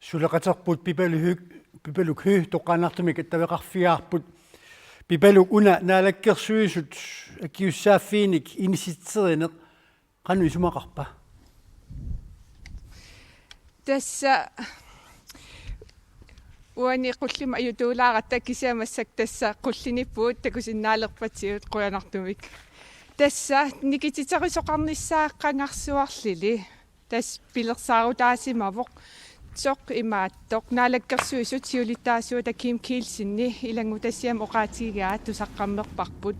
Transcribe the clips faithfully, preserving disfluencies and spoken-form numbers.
Suleqaterput Pipaluk Høegh, Pipaluk Høegh toqqaannartumik attaveqarfigaarput. Pipaluk, una Naalakkersuisut akisussaaffiinik inissitserineq qanoq isumaqarpa? Tassa uani qullima ajutuulaaratta, kisianni massakkut tassa qullinippugut takusinnaalerpatigut qujanartumik. Tassa nikititserisoqarnissaa qangarsuarlili tassa pilersaarutaasimavoq. Soorlu imaattoq Naalakkersuisut siulittaasuata Kim Kielsen ilanngutassiami oqaatigaa tusaqqammerparput.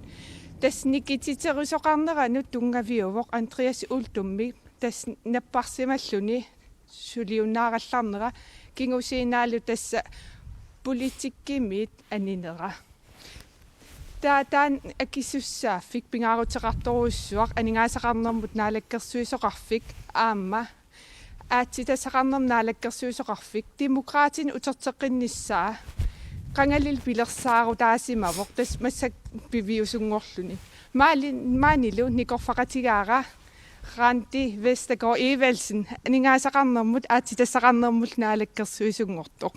Tassa nikititserisoqarneranut tunngaviuvoq Andreas Uldummi tassa napparsimalluni suliunnaarallarnera, kingusinnerlu tassa politikkimiit aninera. Taava taanna akisussaaffik pingaaruteqartorujussuaq aningaasaqarnermut naalakkersuisoqarfik aamma aatsitassaqarnermut naalakkersuisoqarfik Demokraatinut uterteqqinnissaa qangalili pilersaarutaasimavoq, tassa massakkut piviusunngorluni. Maani-, maanilu nikorfaqatigaara Randi Vestergaard Evaldsen aningaasaqarnermut aatsitassaqarnermullu naalakkersuisunngortoq.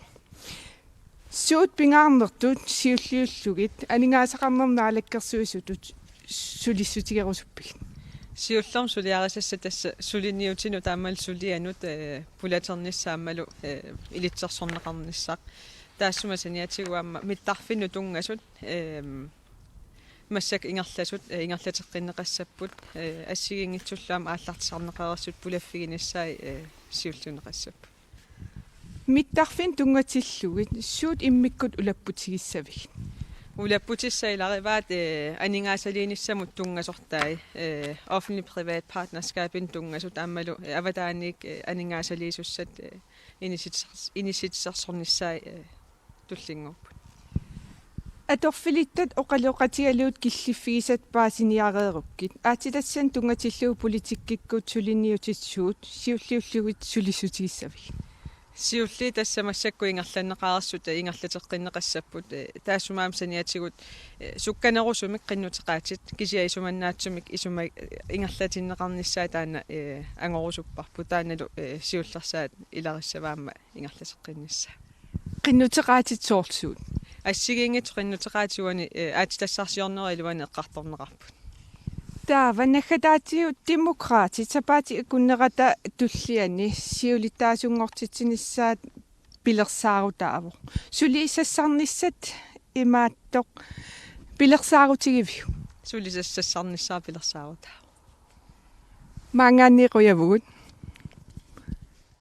Suut pingaarnertut siulliullugit aningaasaqarnermut naalakkersuisutut sulissutigerusuppigit? Siullermik suliarisassat tassa suliniutinut aammalu sulianut, eh, pulaternissaa aammalu, eh, ilitsersorneqarnissaq. Taassuma saniatigut aamma mittarfinnut tunngasut, ehm, massakkut ingerlasut, eh, ingerlateqqinneqassapput, eh, assigiinngitsullu aamma aallartisarneqareersut pulaffiginissaat, eh, siulliunneqassapput. Mittarfinnut tunngatillugit suut immikkut ulapputigissavigit? Ulapputissat ilarivaat, eh, aningaasaliinissamut tunngasortai, eh, offentlig-privat partnerskabinut tunngasut aammalu, eh, avataaniit, eh, aningaasaliisussat, eh, inissitser-, inissitsersornissaat, eh, tullinnguupput. Atorfilittat oqaloqatigalugit killiffigisat paasiniareerukkit, aatsitassanut tunngatillugu politikkikkut suliniutit suut siulliullugit sulissutigissavigit? Siulliit tassa massakkut ingerlanneqareersut ingerlateqqinneqassapput, eh, taassuma aamma saniatigut, eh, sukkanerusumik qinnuteqaatit, kisianni isumannaatsumik isuma-, eh, ingerlatinneqarnissaat taanna, eh, angorusupparput, taannalu, eh, siullersaat ilarissavaat aamma ingerlateqqinnissaa. Qinnuteqaatit soorlu suut? Assigiinngitsut qinnuteqaatit uani, eh, aatsitassarsiornerup iluani eqqartorneqarput. Taava naggataatigut Demokraatit sapaatip akunnerata tulliani siulittaasunngortitsinissaat pilersaarutaavoq. Sulisassarnissat imaattoq pilersaarutigiviuk? Sulisassarnissaa pilersaarutaavoq. Maanngaanniit qujavugut.